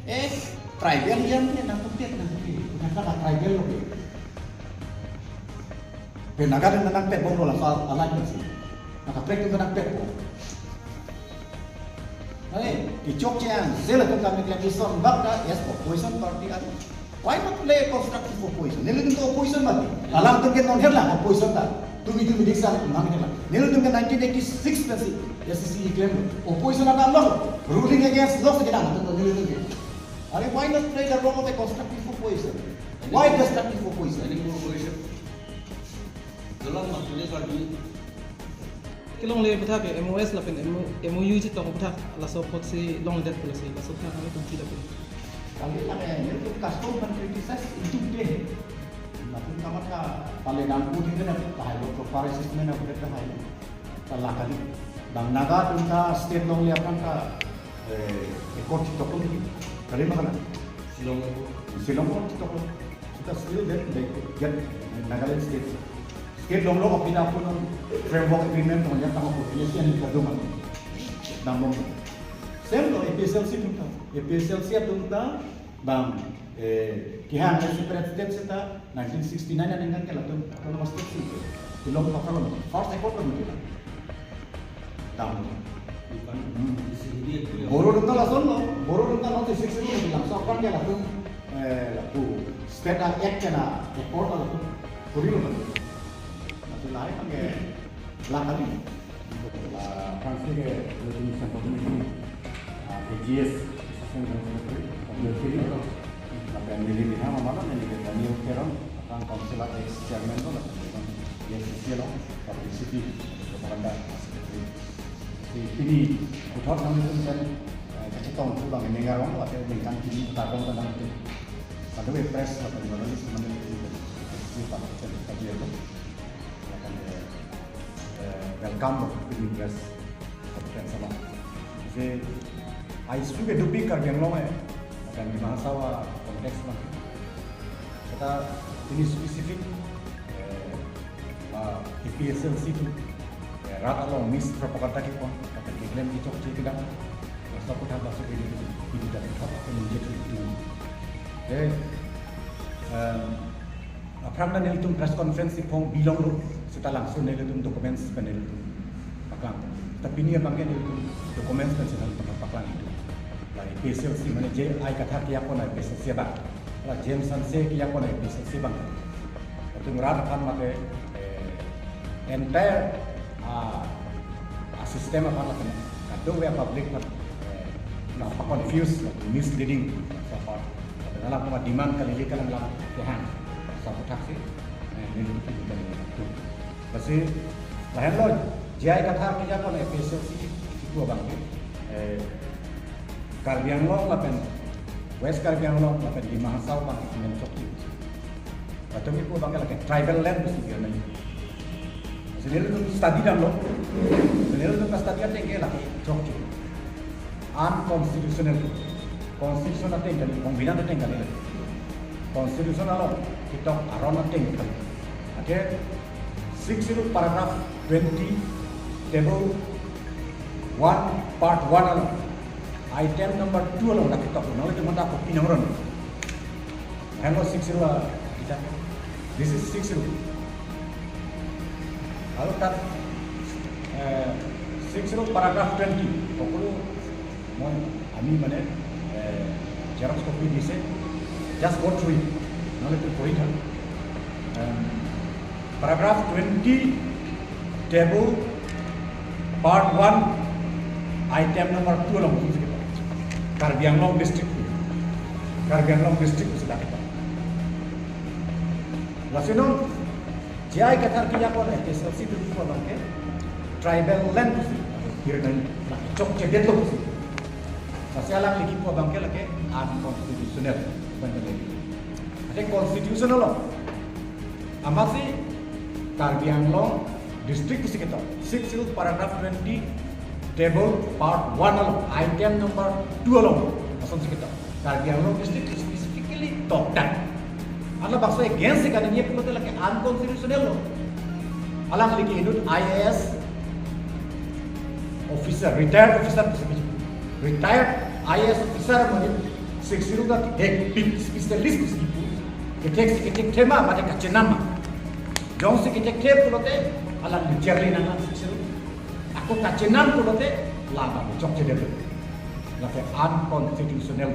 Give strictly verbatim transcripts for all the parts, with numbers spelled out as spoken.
Eh, tribal yan ke nangkepet nangkepet. Nangkepet tribal lo ke. Pen Naga atum nangpet bomlo laso alliance si. Nangkaprek atum nangpet bom. Ane, kechokche an, sel atum kami klem ison bak ta, yes, opposition party atum. Why not play a constructive opposition? Nelitum to opposition mati. Alangtum ke non herla opposition ta. Tumi tumi diksa nang herla. Nelitum ke nineteen eighty-six pensi S C C klem. Opposition atum lo. Ruling against lo si kedam atum nelitum ke. Are, why not play the role of a constructive opposition? Why destructive opposition? Any more opposition? Dolang matule Karbi. Kelongle aphuthak ke M O S lapen M O, M O U chetong aphuthak laso apotsi longledet pu lasi laso aphuthak kami tumsi lapen. Kami lang eh, nelitum custom kan criticize itum deh. Lapen kamatha pale dan pudi kan apa, tahai lo, proper assessment apa, tahai lo. Talakali. Bang Naga atum ta state longle aphan ta, eh, accord chitoklo. Kali ma kana? Shillong. Shillong accord chitoklo. Seta still that they get Nagaland state. State longlo, aphi ta apun framework agreement tong ya tama population ni kadum ang. Dambong. Same lo A P H L C atum ta. A P H L C atum ta bang, eh, kehang a separate state seta nineteen sixty-nine aningkan ke latum autonomous state si. Ilong pakalo. First accord lo mungkin. Dam. Hmm. Boro atum ta lason lo, Boro atum ta non six six lo bilang. So kan dia latum, eh, latum state act kena accord latum. Kuri lo kan. Nanti lain kan ke lakali. Ah, Francis ke latum sampai ini, ah, A G S, Assistant General Secretary, W F P, lapen neli bihang mama neli ke Daniel Teron, aphrang Council ex Chairman lo, lapen A C C lo, Publicity, Propaganda Secretary. Si pini puthot nanglitum pen, eh, kachetong thu bang ini ngarong, lapen ningkan pini tarong kan nanglitum. By the way, press lapen journalist nanglitum, si Pak Chen Kajian lo. Lapen, eh, eh, welcome pini press conference lo. Si, ai suke dupi Karbi Anglong eh, lapen Dima Hasao context lo. Seta pini specific, eh, ah, A P H L C atum, eh, rat along mispropaganda kepon, lapen keklem kechokche kedam, laso aphuthak laso pini, pini ta kethok, pini je tu itu. Eh, em, aphrang ta nelitum press conference iphong bilong lo, seta langsun nelitum documents pen nelitum paklang. Tapi pini abang ke nelitum documents pen seta paklang itu. La A P H L C mane J I Kathar kejapon A P H L C abang. La James Hanse kejapon A P H L C abang. Latum rat aphan mate, eh, entire, ah, ah, system aphan lapen kadokave public aphan, eh, nangpa-confuse, misleading. So aphan. Lapen alang kuma demand kali kali alang kehang. So aphuthak si, eh, nelitum kali. Lasi, lahenlo, J I Kathar kejapon A P H L C kipu abang ke, eh, Karbi Anglong lapen West Karbi Anglong lapen Dima Hasao abang ke menchokche. Latum kipu abang ke lake tribal land pusi dia nai. Lasi nelitum study damlo. Lasi nelitum study ateng ke lake chokche. Unconstitutional. Constitution ateng kali, convenient ateng kali. Constitution along ketok aron ateng kali. Ake six schedule paragraph twenty, table one, part one along, item number two along dak ketok. Nanglitum mata copy nang ron. Heno six schedule, ah, kita. This is six schedule. Lalu tat, eh, six schedule paragraph twenty. Pokoknya, mon, ami mane, eh, xerox copy dise, just go through it. Nanglitum pori tha. Em, paragraph twenty, table part one, item number two along pusi ketok. Karbi Anglong district. Karbi Anglong district pusi dak ketok. Lasi non, J I Kathar kejapon A P H L C atum kipu abang ke tribal land pusi, kiri nai, lake chokchedet lo pusi. Lasi alang lake kipu abang ke lake unconstitutional. Bukan lake. Ate constitutional lo. Amatsi Karbi Anglong district pusi ketok. Six schedule paragraph twenty, table part one along, item number two along, lasonsi ketok. Karbi Anglong district specifically tokdak. Anla bakso against si kaningje pulote lake unconstitutional lo. Alang lake inut I A S officer, retired officer, retired I A S officer mane Sixth Schedule ke kethek pim specialist pusi kipu. Kethek si kethek thema mate kachenam ma. Jongsi kethek the pulote alang bichar le nang Sixth Schedule. Ako kachenam pulote lama chokche det. Lake unconstitutional.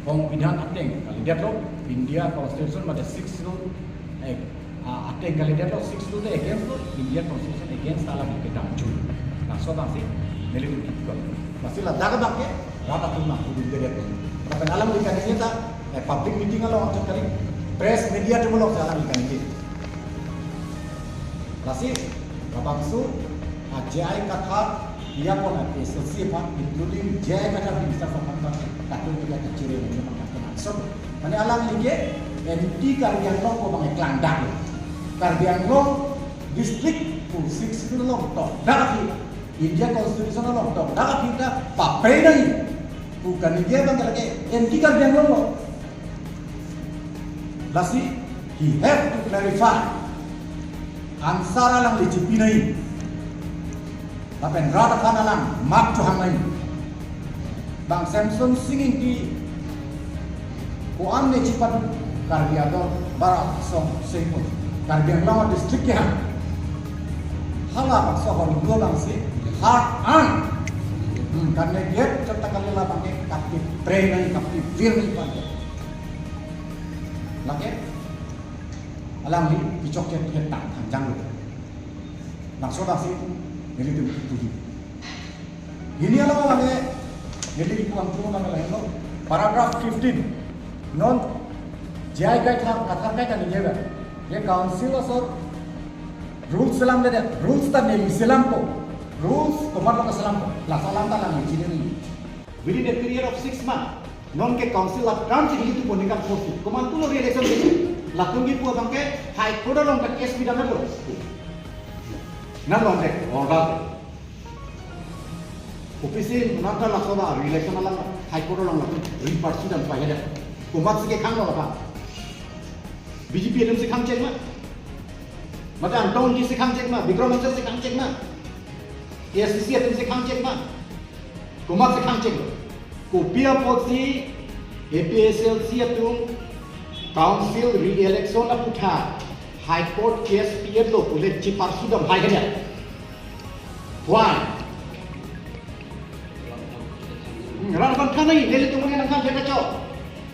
Songbidhan ateng kalidetlo, India Constitution mate Sixth Schedule, eh, ah, ateng kalidetlo, Sixth Schedule against lo, India Constitution against alam kedam chun. Laso abangsi nelitum kipu. Lasi ladak abangke rat atum nangpudun det. Lapen alam ikan ini ta, eh, public meeting along anchot kali, press media atum along alam ikan ini. Lasi labangso, ah, J I Kathar, iya pon A P H L C aphan, including J I Kathar minister aphan ta, kadokave kachere nangji aphan ta kenangsot. Mane alangli ke anti Karbi Anglong pu abang klangdak. Karbi Anglong district pu Sixth Schedule along tokdak aphi, India Constitution along tokdak aphi ta papre nangji pu kaningje abang ke lake anti Karbi Anglong lo. Lasi he have to clarify. Answer alangli chipi nangji. Lapen rat aphan alang mat chohang nangji. Bang Samson Sing Ingti ko-an ne chipat Karbi Anglong Barak Song Sengpon. Karbi Anglong district kehang. Halabangso ahormu abangsi hard earn. Hmm, kan ne get chot ta kali labangke kapapre nangji, kapavir nangji pan. Lake alangli kechokche tang thangjang lo. Laso abangsi nelitum tuju. Hini along abang neli kipu angtung abang lahelo. Paragraph fifteen. Non J I Kathar, Kathar kaita ningje ba. Ye council asor rules selamde, rules ta neli selampo. Rules komatlo keselampo. Laso alam ta alang chini nangji. Within a period of six months, non ke council a term si hili tu poni kam force. Komantulo re-election ke. Latum kipu abangke High Court along ta case pidamlo. Nang non dek order. Office in nang ta laso ba re-election alam High Court along latum re-pursue dam pai hede. Komat si kekhanglo laba. B J P atum si khangchek ma. Mate Angtong Engti si khangchek ma, Bikram Hanse si khangchek ma. A I C C atum si khangchek ma. Komat si khangchek lo. Kopi apotsi A P H L C atum council re-election aputhak High Court case pi-etlo pule chi-pursue dam hai hanya. Why? Hmm, rat aphan than nangji, nelitum ke nangthan det kachot.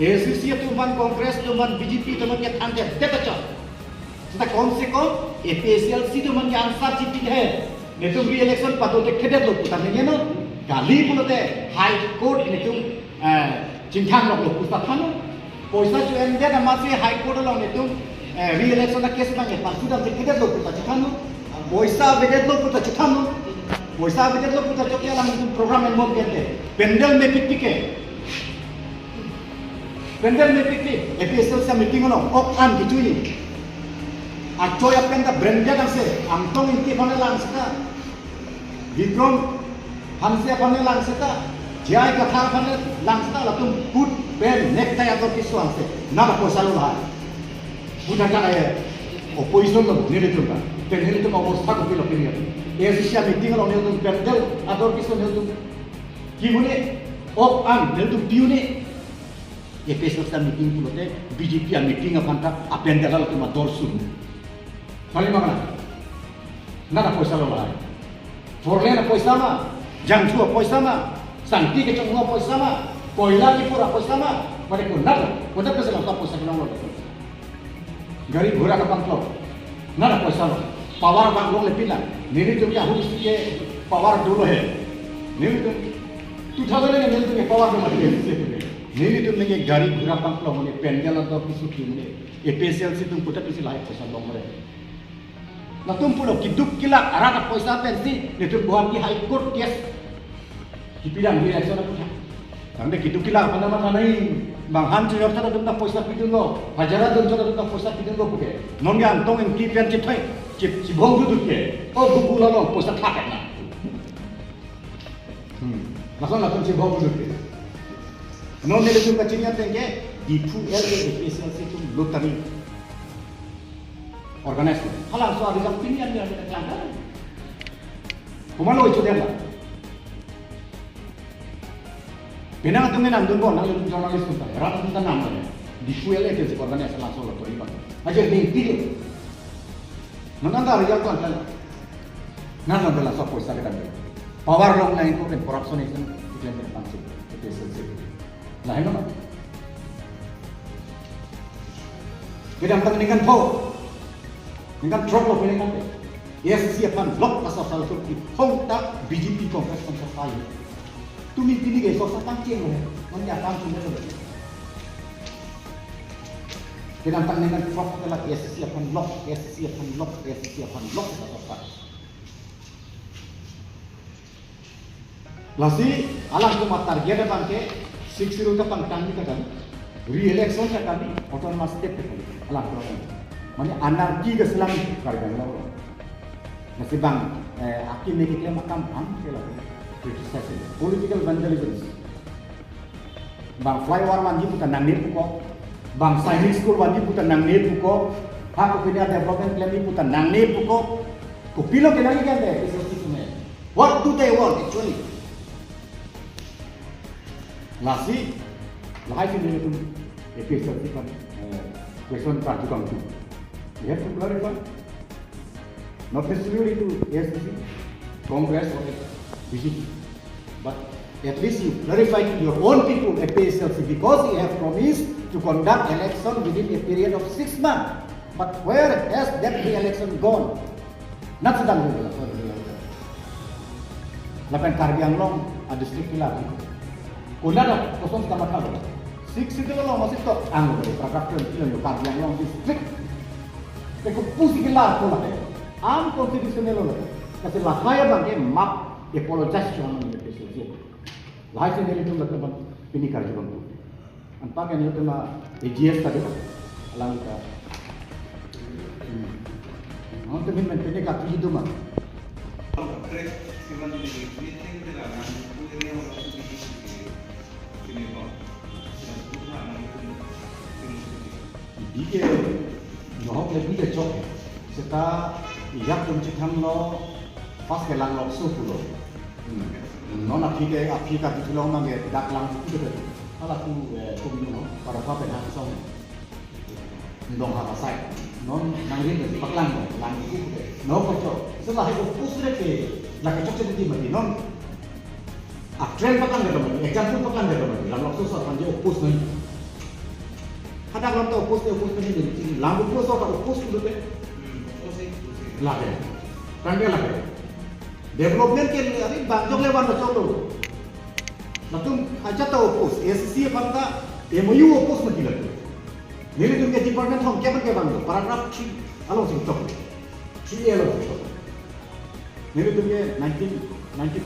A I C C atum aphan, Congress atum aphan, B J P atum aphan ke than det kachot. Seta kom se kom A P H L C atum aphan ke answer chipi he. Netum re-election pado thekthedetlo pu ta ningje non. Kali pulote High Court netum, eh, chingthang loklo pu ta thannon. Poisa cho-endet amatsi High Court along netum, eh, re-election a case abang ke pursue dam thekthedetlo pu ta chithannon. Poisa avedetlo pu ta chithannon. Poisa avedetlo pu ta chokche alang netum program enmon kente. Pandal mepikpik ke. Pandal mepikpik, A P H L C meeting along, ok an kichuji. Achoi apen ta branded angse, Angtong Engti aphan lang seta, Bikram Hanse aphan lang seta, J I Kathar aphan lang seta, latum coat pen necktie ador keso angse, nang poisa lo lahai. Puthak ka eh, opposition lo, nelitum ka. Pen nelitum obostha kopilo pini. A I C C meeting along nelitum pandal ador keso nelitum ki-un-e, ok an nelitum pi-un-e. A P H L C meeting pulote B J P a meeting aphan ta apandal along latum ador sun. Kali ma kana? Nang poisa lo lahai. Four lane apoisa ma, jangthu apoisa ma, sangti kechonghu apoisa ma, koila kipur apoisa ma, mane konat, konat kese lang apoisa kelonglo. Gari ghora kapangklong, nang poisa lo. Power abang longle pila. Nelitum ke ahut isi ke power dolo he. Nelitum two thousand nelitum ke power do mati. Nelitum ke gari ghora pangklong, mane pandal ador keso pi-un-e. A P H L C atum puthak isi lahai poisa longre. Latum pulo keduk kelak arat apoisa pensi netum Guwahati High Court case kipi dam re-election aputhak. Tangte keduk kelak aphan amat anai, bang han chojor chot atum ta poisa pidunlo, hajira dun chot atum ta poisa pidunlo puke. Non ke Angtong Engti pen chithoi, chi, chibong dudut ke. O buku lalong poisa thak na. Hmm. Lason latum chibong dudut ke. Non nelitum kachini ateng ke, Diphu L A A P H L C atum lottery organize lo. Halabangso arijang pini an dia kita kelangkar. Komatlo icho dia la. Penang atum ke namdunbom, nanglitum journalist atum ta, rat atum ta namdun. Di fuel agency ko organize laso lo tori bang. Aja ning tili. Nang anta result ko anta. Nang anta laso poisa kedam. Power longnang ko pen corruption isi, iklem pen pangsi. Itu selesai. Lahai nama. Kedamtang ningkan throk. Ningkan throk lo penang anta. A S D C aphan lok asor sal turki hong ta B J P Congress kan sa pai. Tumi pini ke sosa kangcheng lo. Manya kangcheng lo. Kedamtang ningkan throk ke la A S D C aphan lok, A S D C aphan lok, A S D C aphan lok asor sal. Lasi alangtum atarget abang ke Sixth Schedule kapangtangji ta kali, re-election ta kali, autonomous state ta kali. Alangtum mane anarchy keselam Karbi Anglong. Lasi bang, eh, akim ne keklem akam an ke la criticize, political vandalism. Bang flyover vanji puta nangne pukok. Bang sainik school vanji puta nangne pukok. Ha kopine development klemji puta nangne pukok. Kopilo kenangji kan de, A P H L C atum. What do they want actually? Lasi, lahai si nelitum A P H L C aphan, eh, question karju kangtung. We have to clarify. Not necessarily to A S D C, Congress or B J P. But at least you clarify to your own people, A P H L C, because you have promised to conduct election within a period of six months. But where has that re-election gone? Not sedang dulu. Lapen Karbi Anglong a district pila. Konat kosong sita matha lo. Sixth Schedule along masih tok ang lo, paragraph twenty lo, Karbi Anglong district. Te kopusi kelar ko lake. Unconstitutional lo. Kasi lahai abang ke map apologize cho ang lo ke sejak. Lahai si nelitum latum pini karju kangtung. Anpa ke nelitum A G S tadi alang kita. Hmm. Nonte min men pini karju itu mah. Bike nohok le bike chok. Seta ijak tum chithang lo, first ke lang lokso pulo. Hmm. Non aphi ke, aphi ke dithulong nang ke dak lang pulo ke. Hala tu, eh, tum no, para pa pen hang song. Dong ha pasai. Non nangrin ke paklang no, lang pulo ke. No ko chok. Seta hai ko pus re ke, lake chokche di mati non. A trend paklang ke mati, example paklang ke mati, lang lokso sa panje oppose nai. Hadak lam ta oppose, oppose nai, lang oppose ta oppose tu te. Lake. Kan dia lake. Development ke liye ari bang jok le bang jok lo. Latum aja ta oppose, A C C aphan ta M O U oppose mati lake. Nelitum ke department hong kya ke bang, paragraph three along sing tok. Three A along sing tok. Nelitum ke nineteen, nineteen